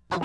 Televidente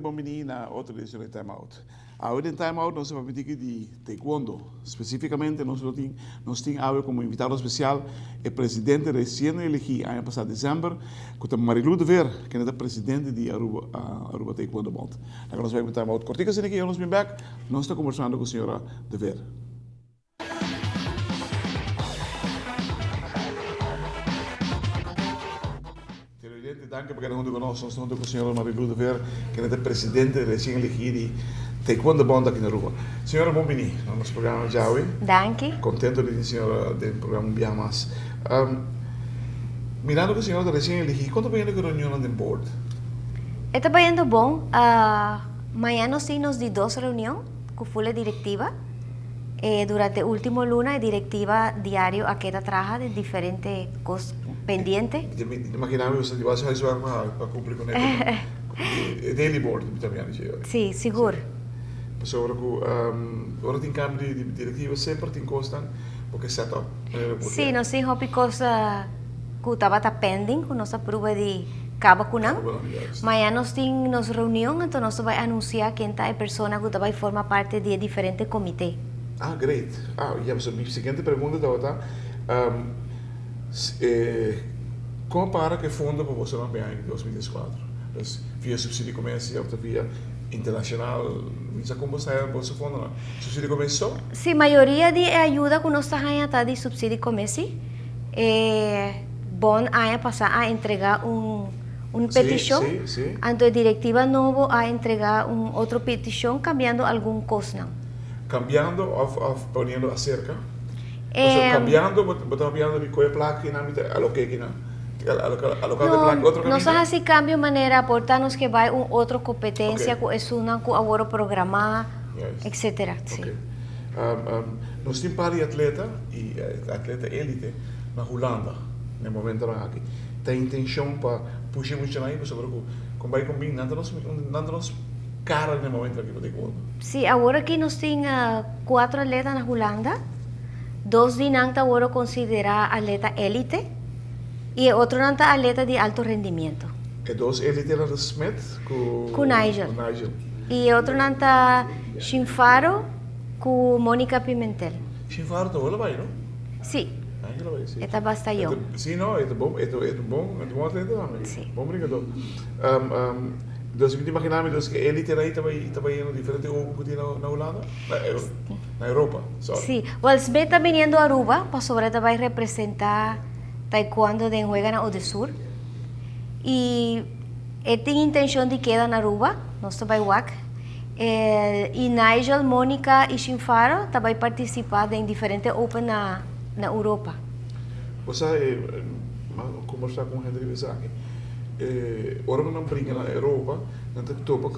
bon bini na otro edicion di Time Out. Awe den Time Out nos ta papia tiki di Taekwondo. Specificamente nos lo tin nos tin awe como invitado special e presidente recien elegi aña pasa december cu ta Marilou de Veer kende ta presidente di Aruba Aruba Taekwondo Bond. Laga nos bai pa Time Out cortico asina ki nos bin bek nos ta conversando cu señora de Veer. Televidente, danki pa keda huntu ku nos. Nos ta huntu ku señora Marilou de Veer, kende ta presidente resien eligí di Taekwondo Bond aki na Aruba. Señora, bon bini na nos programa djawe. Danki. Kontento di tin señora den programa un biaha mas. Mirando ku señora ta resien eligí, kon ta bayendo ku e reunionnan den board? E ta bayendo bon. Mañana nos tin nos di dos reunion ku ful e direktiva. E durante ultimo luna e directiva diario a keda traha den diferente cos pendiente. Mi ta imagina mi boso di base huiswerk pa cumpli cu e daily board mi ta mira dje. Si, sigur. Pasobra cu ora tin cambio di directiva semper tin cosnan bo ke set up. Si, nos tin hopi cos cu tabata pending cu nos a pruba di caba cu nan. Mañana nos tin nos reunion, anto nos ta bai anuncia ken ta e persona cu ta bai forma parti di e diferente comite. Ah, great. Ah, ya, pasobra mi siguiente pregunta tabata, con a para cu e fondo pa boso nan bay aña di 2014? Dus, via subsidio comerci of ta via internacional? Mi sa con bo sa boso fondonan. Subsidio comerci so? Si, mayoria di e ayuda cu nos ta haña ta di subsidio comerci. E bon aña pasá a entregá un un petishon, anto e direktiva nobo a entregá un otro petishon kambiando algun kosnan. Kambiando òf òf poniendo aserka? Pasobra kambiando bo bo ta papiando di koe plaka kinan mi ta aloke kinan, aloká de plaka otro kaminda? Nos a hasi kambio manera por ta nos ke bai un otro kompetensia ku esunnan ku a wòrdu programá, etsetera. Sí. Nos tin par di atleta y atleta elite na Hulanda na e momentonan aki. Ta intencion pa pusha e muchanan ayi pasobra cu con bay con bin nan ta nos nan ta nos cara na e momentonan aki pa taekwondo. Si, awor aki nos tin cuatro atleta na Hulanda. Dos di nan ta worde considera atleta elite y e otronan ta atleta di alto rendimiento. E dos elite nan ta Smith cu Cu Nigel. Cu Nigel. Y e otronan ta Shinfaro cu Monica Pimentel. Shinfaro ta hola bai, no? Si. Ah, e hola bai, si. E ta basta yong. Si, no, e ta bon, e ta bon, e ta bon atleta tambe. Si. Bon brincador. Dus mi ta imagina mi dus cu e elite nan ta bai, ta bai yendo diferente open cu tin na Hulanda? Na Europa, sorry. Si. Well, Smith ta biniendo Aruba pasobra e ta bai representa Taekwondo den Weganan Odesur. Y e tin intencion di keda na Aruba, nos ta bai wak. Y Nigel, Monica y Shinfaro ta bai participa den diferente open na na Europa. Bo sa e mi a combersa cu un hende riba esaki, ora cu nan brinca na Europa nan ta topa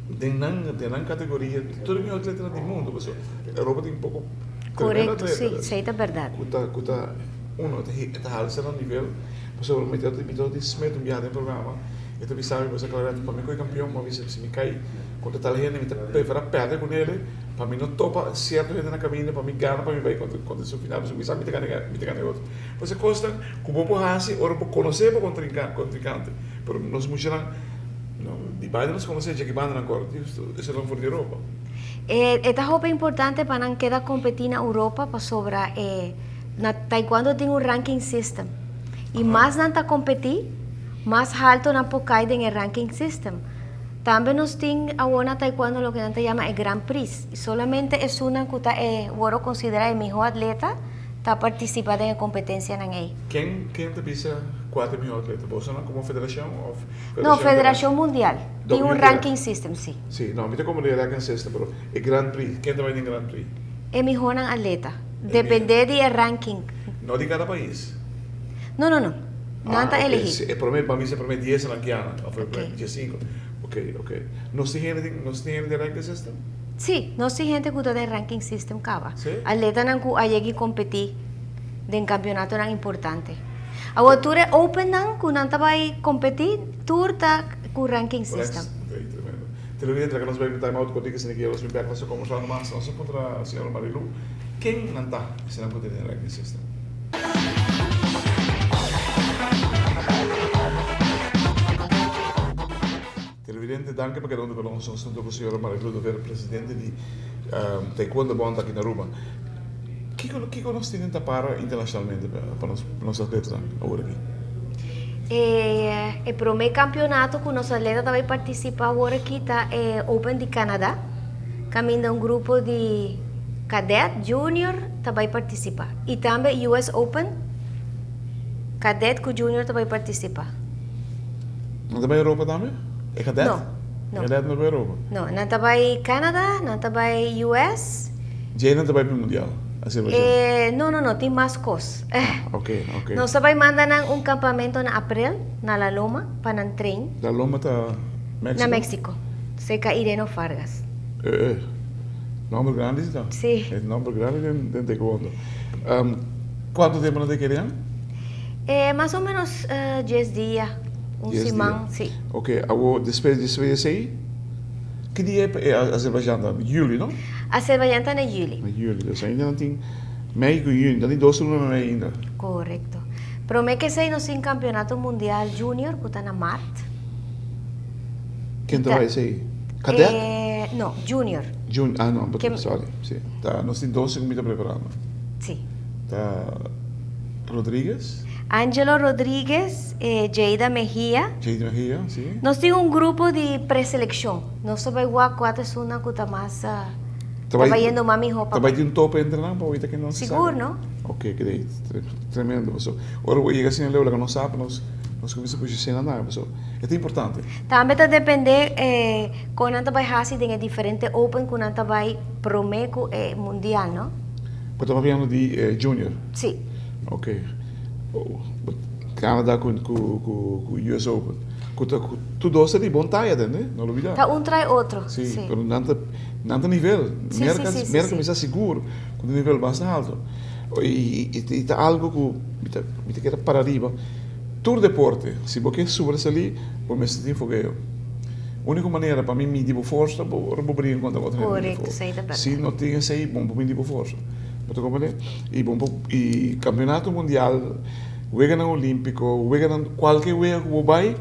den nan den nan categoria tur e mihor atletanan di mundo pasobra Europa tin poco tremendo Corecto, si, esey ta berdad. Cu ta cu ta uno ta halsa nan nivel pasobra mi ta mi ta smet un biaha den programa e ta bisa mi bo sa Claret pa mi koe campeon bo a bisa si mi cay Kontra tal hende mi ta preferá pèrdè ku nele pa mi no topa sierto hende na kaminda pa mi gana pa mi bai kontra kontra su final pasobra mi sa mi ta gana mi ta gana e otro. Pues e kosnan ku bo por hasi ora bo konosé bo kontrinkante pero nos muchanan no di banda nos konosé djaki banda nan kòrda esonan for di Europa. E e ta hopi importante pa nan keda kompetí na Europa pasobra e na taekwondo tin un ranking system i mas nan ta kompetí mas halto nan por kai den e ranking system. Tambe nos tin awor na Taekwondo loke nan ta yama e Grand Prix y solamente esunnan cu ta e worde considera e miho atleta ta participa den e competencianan ey. Ken ken ta bisa cua ta e miho atleta? Bosonan como federacion of federacion No, federacion mundial. Tin un ranking system, si. Si, no, mi ta como di e ranking system, pero e Grand Prix, ken ta bay den Grand Prix? E mihonan atleta. Depende di e ranking. No di cada pais? No, no, no. Nan ta elegí. Ah, ok. E promé, ban bisa e promé dies nan kiana, òf e promé diesinko. Ok, ok. Nos tin hende den, nos tin hende den ranking system? Sí, nos tin hende ku ta den ranking system kaba. Sí? Atletanan ku a yega i kompetí den kampionatonan importante. Awor tur e opennan ku nan ta bai kompetí tur ta ku ranking system. Ok, tremendo. Televidente, laga nos bai un time out kòrtiku esei ki nos bin bèk nos ta kombersando mas. Nos a puntra señora Marilou ken nan ta eseinan ku ta den ranking system. Televidente, danki pa keda huntu ku nos. Nos huntu ku señora Marilou de Vera, presidente di Taekwondo Bond aki na Aruba. Kiko kiko nos tin ta para internacionalmente pa nos pa nos atletanan awor aki? E e prome campeonato cu nos atleta ta bay participa awor aki ta e Open di Canada, caminda un grupo di cadet, junior ta bay participa. Y tambe US Open, cadet cu junior ta bay participa. Nan ta bai Europa tambe? E cadet? No, no. E cadet no ta bai Europa? No, nan ta bai Canada, nan ta bai US. Djei nan ta bai pa e mundial, Azerbaijan? E, no, no, no, tin mas cos. Ah, ok, ok. Nos ta bai manda nan un campamento na april, na La Loma, pa nan train. La Loma ta Mexico? Na Mexico, cerca Ireno Fargas. Eh, eh. Nomber grandi si ta? Si. E nomber grandi den, den taekwondo. Cuanto tempo nan ta kere nan? E mas o menos dies dia, un Dies siman, dia. si. Ok, awo despues despues di esei, ki dia e Azerbaijan ta? Juli, no? Azerbaijan ta na juli. Na juli, dus ainda nan tin mei ku juni, nan tin dos luna mei ainda. Korekto. Prome ku esei nos tin Kampeonato Mundial Junior ku ta na mart. Ken ta bai esei? Kadet? No, junior. Junior, ah no, sorry, si. Ta, nos tin dos ku mi ta preparando. Si. Ta Rodriguez. Angelo Rodriguez, Jada Mejia. Jada Mejia, si. Nos tin un grupo di preseleccion. Nos ta bai wak cua ta esunnan cu ta mas, ta bai yendo mas miho pa. Ta bai tin un tope entre nan pa wita ken nan si sabi. Sigur, no? Ok, great. Tremendo. Paso, ora bo yega asina leu laga nos sa pa nos, nos cuminsa pusha esena nan, paso e ta importante. Tambe ta depende con nan ta bai haci den e diferente open cu nan ta bai prome cu e mundial, no? Bo ta papiando di junior? Si. Ok. Canada cu cu US Open. Cu ta cu tur dos ta di bon taya tende, no lo bida. Ta un trae otro. Si, pero nan ta nan ta nivel. Si, si, si, si. Merca mi sa sigur cu ta nivel basta alto. Y y ta algo cu mi ta mi ta keda para ariba. Tur deporte, si bo ke sobresali, bo mester tin fogeo. Unico manera pa mi midi bo forsa bo ora bo bringa contra otro hende Correcto, esey ta berdad. Si no tin esey bon por midi bo forsa. Bo ta comprende? Y bon por y campeonato mundial, weganan olimpico, weganan cualke wega cu bo bay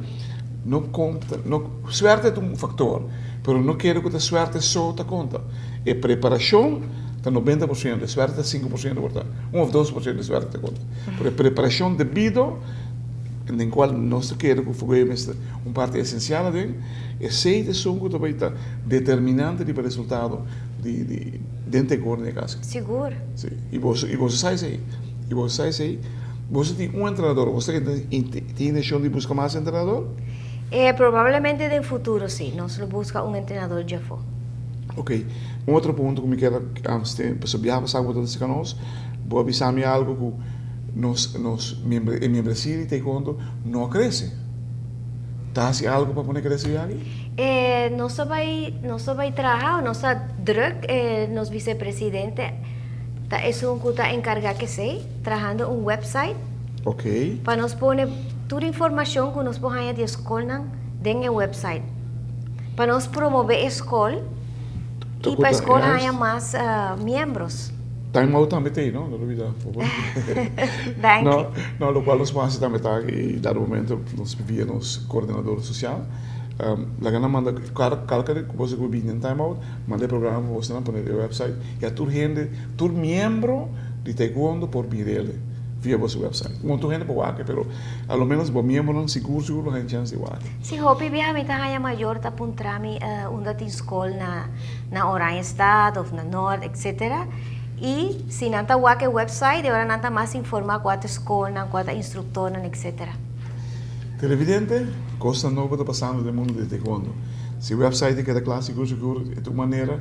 no conta no suerte ta un factor pero no kere cu ta suerte so ta conta. E preparacion ta 90%, e suerte ta 5% por ta un of 2% di suerte ta conta. Pero e preparacion debido den cual nos ta kere cu fogueo mester Un parti esensial aden, esei ta esun ku ta bai ta determinante riba resultado di di den taekwondo den e kas. Sigur. Si, i boso i boso sa esei, i boso sa esei. Boso tin un entrenador, boso ta tin intenshon di buska mas entrenador? E probablemente den futuro si, nos lo buska un entrenador djafó. Ok, un otro punto ku mi kier a pasobra biaha pasá ku bo ta seka nos, bo a bisa mi algu ku nos nos e miembresia di taekwondo no a krese. Ta hasi algo pa pone krese yaki? E nos ta bai nos ta bai traha o nos ta druk e nos vicepresidente ta esun ku ta enkarga kesei trahando un website. Ok. Pa nos pone tur informashon ku nos por haña di e skolnan den e website. Pa nos promove e skol i pa e skol haña mas miembros. Time out tambe t'ei, no? No lo bida, por favor. Danki. No, no, locual nos por haci tambe ta y dado momento nos via nos coordinador social, laga nan manda kalka di boso cu bini den time out, manda e programa pa boso nan pone riba e website y a tur hende, tur miembro di Taekwondo por mir'el via boso website. Bon, tur hende por wak, pero a lo menos bo miembronan sigur sigur lo haña chance di wak. Si, hopi biaha mi ta haña mayor ta puntra mi unda tin scol na. Na Oranjestad of na Noord etc. Y si nan ta wak e website e ora nan ta mas informa cua ta scolnan, cua ta instructornan etc. Televidente, cosnan nobo ta pasando den mundo di taekwondo. Si website a keda cla sigur sigur e ta un manera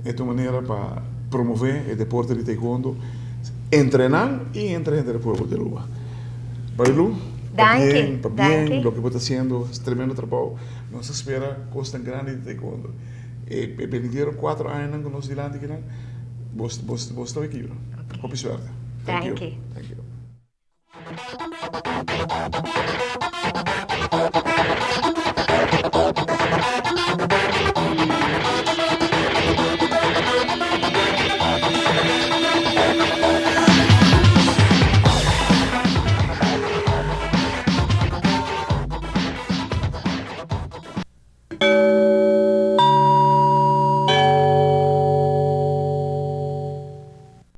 e ta un manera pa promove e deporte di taekwondo entre nan y entre henter e pueblo di Aruba. Marilu, Danki, pabien, pabien danki. loke bo ta haciendo es tremendo trabou. Nos ta spera cosnan grandi di taekwondo. E benidero cuatro añanan cu nos dilanti kinan, bos, bos, bos ta bay kibra. Hopi suerte. Thank you. Thank you. Bye.